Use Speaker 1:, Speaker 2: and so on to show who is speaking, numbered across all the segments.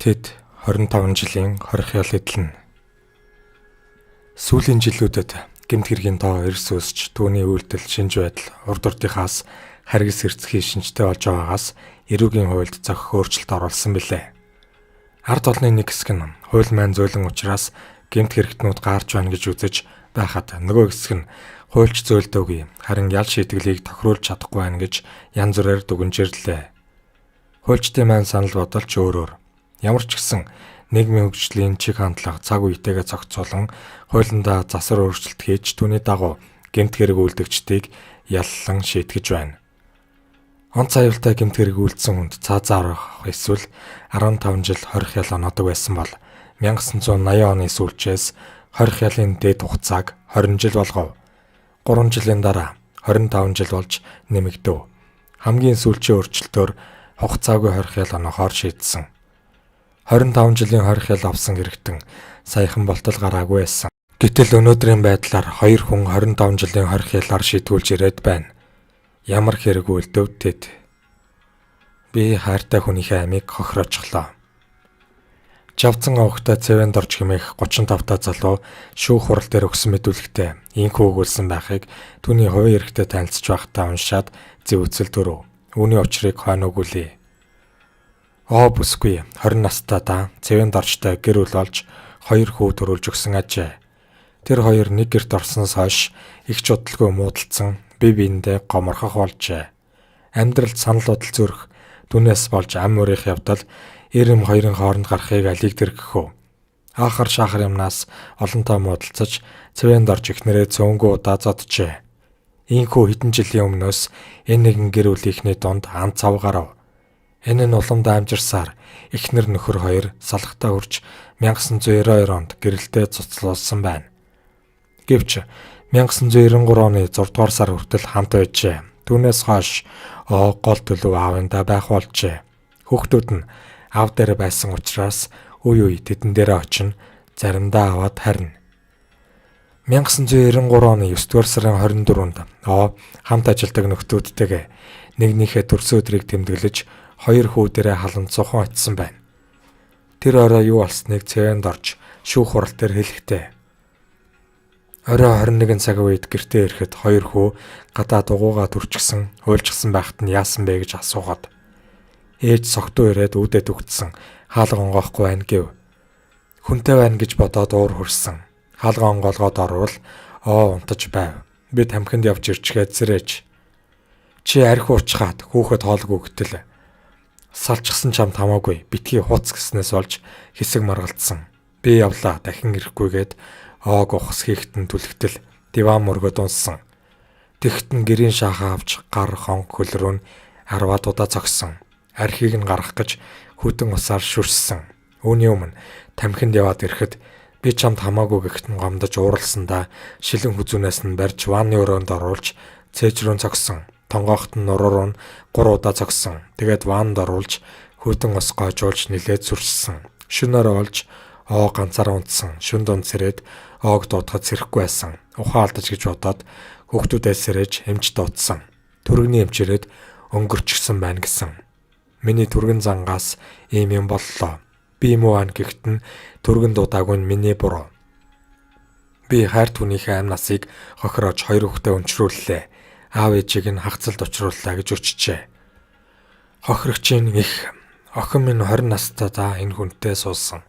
Speaker 1: Тэд 25 жилийн хорих ял эдлэнэ. Сүүлийн жилүүдэд гэмт хэргийн тоо эрс өсч, түүний үйлдэл, шинж байдал урд урдынхаас харгас эрцхий шинжтэй болж байгаагаас эрүүгийн хуульд зохих өөрчлөлт оруулсан билээ. Ард олны нэг хэсэг нь хууль маань зөөлөн учраас гэмт хэрэгтнүүд гаарч байна гэж үзэж байхад нөгөө хэсэг нь хуульч зөөлдөөгүй, харин ял шийтгэлийг тохируулж чадахгүй байна гэж янз бүрээр дүгнжирлээ. Хуульчдын маань санал бодол ч өөрөөр. Ямар ч гэсэн нийгмийн хөгжлийн чиг хандлага цаг үетэйгээ зохицуулан хуулиндаа засвар өөрчлөлт хийж, түүний дагуу гэмт хэрэг үйлдэгчдийг яллан шийтгэж байна. Онц аюултай гэмт хэрэг үйлдсэн хүнд цаазаа авах эсвэл 15 жил хорих ял оноодог байсан бол 1980 оны сүүлчээс хорих ялын дээд хугацааг 20 жил болгов. 3 жилийн дараа 25 жил болж нэмэгдэв. Хамгийн сүүлчийн өөрчлөлтөөр хугацаагүй хорих ял оноохоор шийдсэн. 25 жилийн хорих ял авсан эрэгтэн саяхан болтол гараагүй байсан. Гэтэл өнөөдрийн байдлаар хоёр хүн 25 жилийн хорих ялаар шийтгүүлж ирээд байна. Ямар хэрэг үйлдэв тэд? Би хайртай хүнийхээ амийг хохироочихлоо. Жавцан овогтой цэвэнд орж хэмээх 35 та залуу шүүх хурал дээр өгсөн мэдүүлэгтээ инхүү өгүүлсэн байхыг түүний хувийн эрхтэй танилцж байхдаа уншаад зэвүүцэл төрөв. Үүний учрыг хойно өгүүлье. Оо бүсгүй 20 настай да цэвэнд оржтой гэр бүл болж хоёр хүү төрүүлж өгсөн ажээ. Тэр хоёр нэг гэрт орсноос хойш их ч удалгүй муудалцсан, бие биендээ гоморхох болжээ. Амьдралд санал бодол зүрх түүнээс болж ам уурих явдал эрэм хоёрын хооронд гарахыг алийг тэргэх үү. Аахар шаахар юмнаас олонтаа муудалцаж цэвэнд орж эхнэрээ цөөнгөө удаа зоджээ. Ийхүү хэдэн жилийн өмнөөс энэ нэгэн гэр бүлийнхний дунд ан цав гарав. Энэ нь уламдаа амжирсаар эхнэр нөхөр хоёр салхтаа хүрч 1992 онд гэрэлдээ цуцлуулсан байна. Гэвч 1993 оны 6 дугаар сар хүртэл хамт байжээ. Түүнээс хойш гол төлөв аавындаа байх болжээ. Хүүхдүүд нь аав дээр байсан учраас үе үе тэдэн дээрээ очино, заримдаа аваад харина. 1993 оны 9 дугаар сарын 24-нд хамт ажилладаг нөхдүүдтэйгээ нэгнийхээ төрсөн өдрийг тэмдэглэж хоёр хүү дээрээ халамцуухан очисон байна. Тэр орой юу болсныг цэвэнд орж шүүх хурал дээр хэлэхдээ орой 21 цаг үед гэртээ ирэхэд хоёр хүү гадаа дугуйгаа түрчгсэн, хуйлжсан байхад нь яасан бэ гэж асуугаад ээж согтуу ирээд үүдээ дүгтсэн, хаалга онгоохгүй байна гэв. Хүнтэй байна гэж бодоод уур хөрсөн. Хаалга онгоолгоод орвол унтаж байв. Би тамхинд явж ирчгээд сэрэж. Чи архи уучхаад хүүхэд хоолгүй гэтэл салчсан чамд хамаагүй битгий хууц гэснээс болж хэсэг маргалдсан. Би явлаа, дахин ирэхгүйгээд оог ухас хийхэд нь түлхтэл диван мөргөд унссан. Тэгт нь гэрийн шахаа авч гар хонг хөл рүү нь 10-аад удаа цогсон. Архийг нь гаргах гэж хүйтэн усаар шүршсэн. Үүний өмнө тамхинд яваад ирэхэд би чамд хамаагүй гэхэд нь гомдож ууралсандаа шилэн хүзүүнээс нь барьж ванны өрөөнд оруулж цээж рүү цогсон. Тонгоохт нь нуруу руу нь 3 удаа цогсон. Тэгээд ваннд оруулж хүйтэн ус гоожуулж нилээд сүршсэн. Шөнөөр болж ганцаараа унтсан. Шөнө дунд сэрээд оог дуудахад сэрэхгүй байсан. Ухаан алдаж гэж бодоод хүүхдүүдээ сэрэж эмч дуудсан. Түргэний эмч ирээд өнгөрчихсөн байна гэсэн. Миний түргэн зангаас ийм юм боллоо. Би юм уу гэхэд нь түргэн дуудаагүй нь миний буруу. Би хайр түүнийхээ амь насыг хохироож хоёр хүүхдээ өнчрүүллээ. Аав ээжийг нь хагцалд учрууллаа гэж өчжээ. Хохирогчийн их охин минь 20 настай да энэ хүнтэй суусан.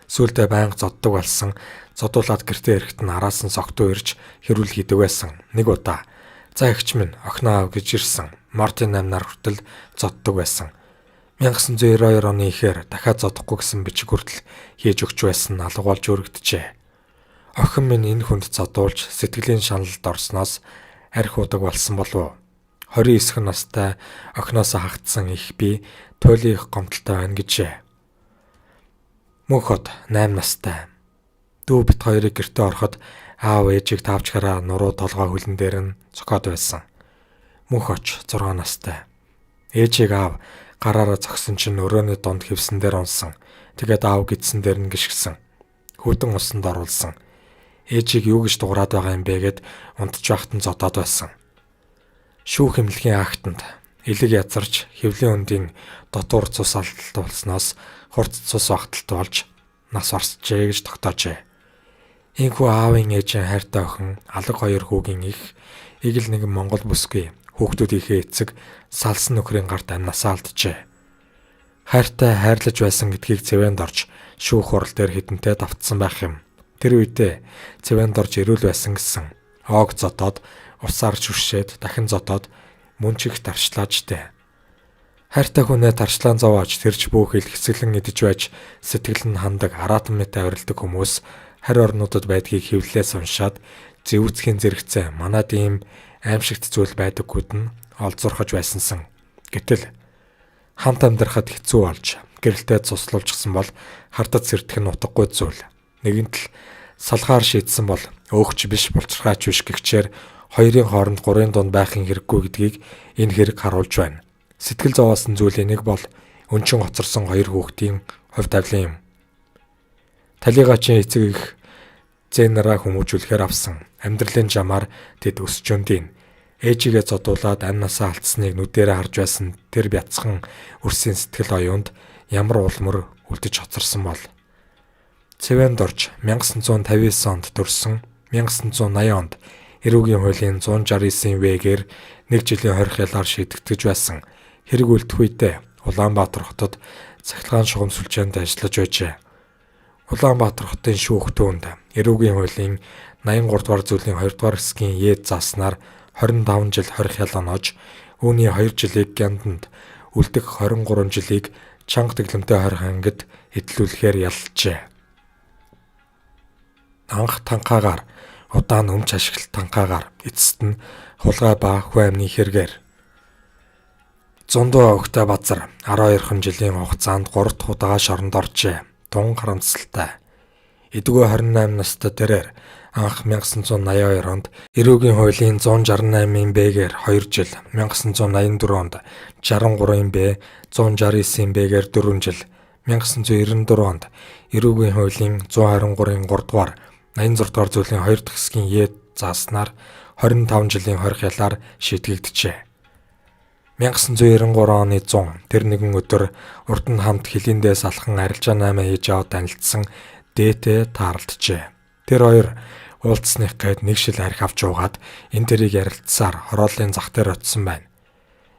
Speaker 1: Сүүлдээ байнга зоддог болсон. Зодуулаад гэртээ ирэхэд нь араас нь согтуу ирж хэрүүл хийдэг байсан. Нэг удаа за эгч минь охиноо аав гэж ирсэн. Мартин 8 нар хүртэл зоддог байсан. 1992 оны ихээр дахиад зодохгүй гэсэн бичиг хүртэл хийж өгч байсан нь алга болж өргөдөжээ. Охин минь энэ хүнд зодуулж сэтгэлийн шаналлд орсноос архи удаг болсон болов уу? 29 настай охиноос хагдсан их би туйлын их гомдолтой байна гэжээ. Мөнхөд 8 настай. Дүү бит хоёрыг гэртээ ороход аав ээжийг таавчгаараа нуруу толгой хөлн дээр нь цохиод байсан. Мөнх оч 6 настай. Ээжийг аав гараараа зогсон чинь өрөөний дунд хевсэн дээр унсан. Тэгээд аав гидсэн дээр нь гიშгсэн. Хүйтэн усанд оруулсан. Ээжийг юу гэж дуурайд байгаа юм бэ гэд унтж байхад нь зодоод байсан. Шүүх эмнэлгийн актанд Элэг язарч хэвлийн хөндийн дотуур цус алдалт болсноос хурц цус багталт болж нас барсжээ гэж тогтоожээ. Ийхүү аавын ээжийн хайртай охин алаг хоёр хүүгийн их эгэл нэгэн Монгол бүсгүй хүүхдүүдийнхээ эцэг салсан нөхрийн гарт амнасаа алджээ. Хайртай хайрлаж байсан гэдгийг цэвэнд орж шүүх хурал дээр хідэнтэй давтсан байх юм. Тэр үедээ цэвэнд орж эрүүл байсан гэсэн. Оог зодоод усаар шүршээд дахин зодоод мөн чих таршлааж тэ. Хайртай хүнээ таршлаан зовоож тэрч бүх ил хэсэглэн идэж байж сэтгэл нь хандаг араатан мэт авиралдаг хүмүүс харь орнуудад байдгийг хэвлэлээс уншаад зэвүүцхийн зэрэгцээ манад ийм аимшигт зүйл байдаггүйд нь олзуурхаж байсансан. Гэтэл хамт амьдрахад хэцүү болж гэрэлтэй цуслуулчихсан бол хардад сэрдэх нь утгагүй зүйл. Нэгэнт л салгаар шийдсэн бол өөхч биш булчирхаач биш гэгчээр хоёрын хооронд гурвын дунд байхын хэрэггүй гэдгийг энэ хэрэг харуулж байна. Сэтгэл зовоосон зүйлийн нэг бол өнчин хоцорсон хоёр хүүхдийн хувь тавилан юм. Талигачийн эцэг их зээнараа хүмүүжүүлэхээр авсан. Амьдралын жамаар тэд өсч өндийн. Ээжигээ зодуулаад амь насаа алдсныг нүдэрээ харж байсан тэр бяцхан үрсийн сэтгэл оюунд ямар улмөр үлдэж хоцорсон бол. Цэвэнд орж 1959 онд төрсөн 1980 онд Эрүүгийн хуулийн 169 В-гээр нэг жилийн хорих ялаар шийдэгдэж байсан. Хэрэг үлдэх үедээ Улаанбаатар хотод цахилгаан шугам сүлжээнд ажиллаж байжээ. Улаанбаатар хотын шүүх түүнд Эрүүгийн хуулийн 83 дугаар зүйлийн 2 дугаар хэсгийн Е зааснаар 25 жил хорих ял оноож, үүний 2 жилийг Гянданд, үлдэх 23 жилийг чанга тэглэмтэй хорих ангид эдлүүлэхээр яллжээ. Анх танхаагаар, удаан өмч ашиглалт танхаагаар, эцэст нь хулгай ба хүн амны хэрэгээр. Зундуу огтой базар 12 жилийн хугацаанд 3 дахь удаага шоронд оржээ. Тун харамсалтай. Эдгүү 28 настай тэрээр анх 1982 онд Эрүүгийн хуулийн 168-ын Б-гээр 2 жил, 1984 онд 63-ын Б, 169-ын Б-гээр 4 жил, 1994 онд Эрүүгийн хуулийн 123-ын 3 дугаар 86 дугаар зүйлийн 2 дахь хэсгийн Е зааснаар 25 жилийн хорих ялаар шийтгэгджээ. 1993 оны 100 тэр нэгэн өдөр урд нь хамт хилиндээс алхан арилжаа 8 хийж аваад танилцсан дээтэй тааралджээ. Тэр хоёр уулзсных гээд нэг шил архи авч уугаад энэ тэрийг ярилцсаар хорооллын зах дээр очисон байна.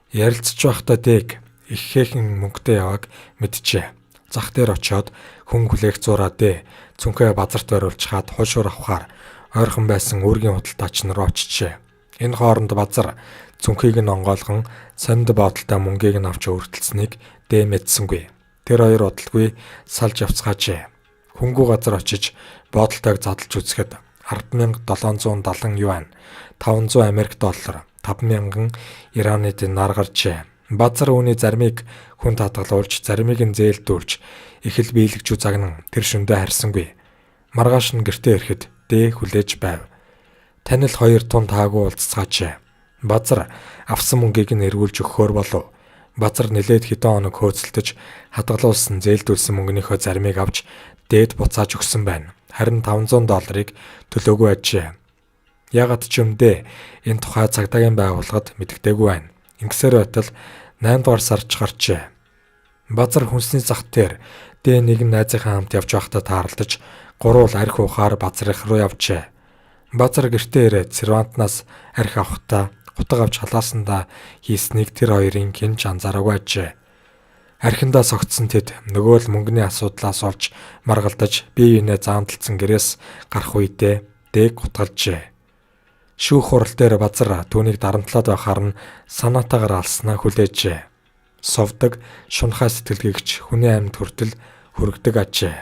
Speaker 1: Ярилцж байхдаа дээг ихээхэн мөнгөтэй явааг мэджээ. Зах дээр очиод хүн хүлээх зураа дээ цүнхээ базарт бариулчихад хойшуур авахаар ойрхон байсан үүргийн худалдаач нар очижээ. Энэ хооронд базар цүнхийг нь онгойлгон сонд бодолтой мөнгийг нь авч өөртөлснийг дээ мэдсэнгүй. Тэр хоёр удалгүй салж явцгаажээ. Хөнгүү газар очиж бодолтойг задлж үзэхэд 10,770 юань, 500 Америк доллар, 5,000 Ираны динар гарчээ. Базар үүний заримыг хүн татгалуулж, заримыг нь зээлдүүлж, их л биелэгч загнан тэр шөндөө харьсангүй. Маргааш нь гэртээ ирэхэд дээ хүлээж байв. Танил хоёр тун таагүй уулзцгаажээ. Базар авсан мөнгийг нь эргүүлж өгөхөөр болов. Базар нэлээд хэдэн хоног хөөцөлдөж хадгалуулсан зээлдүүлсэн мөнгөнийхөө заримыг авч дээд буцааж өгсөн байна. Харин 500 долларыг төлөөгүй ажээ. Яагаад ч юм дээ энэ тухай цагдаагийн байгууллагад мэддэггүй байна. Ингэсээр байтал 8 дугаар сарч гарчээ. Базар хүнсний зах дээр дээ нэгэн найзынхаа хамт явж байхдаа тааралдаж гуруул архи уухаар базрынх руу явжээ. Базар гэртээ ирээд сервантнаас архи авахдаа гутаг авч халаасандаа хийснийг тэр хоёрын хэн ч анзаараагүй ажээ. Архиндаа согтсон тэд нөгөө л мөнгөний асуудлаас олж маргалдаж бие биенээ заамталцсан гэрээс гарах үедээ дээг гутгалжээ. Шүүх хурал дээр базар түүнийг дарамтлаад байхаар нь санаатаагаар алснаа хүлээжээ. Совдог шунхаа сэтгэлгээгч хүний амьд хүртэл хүргэдэг ажээ.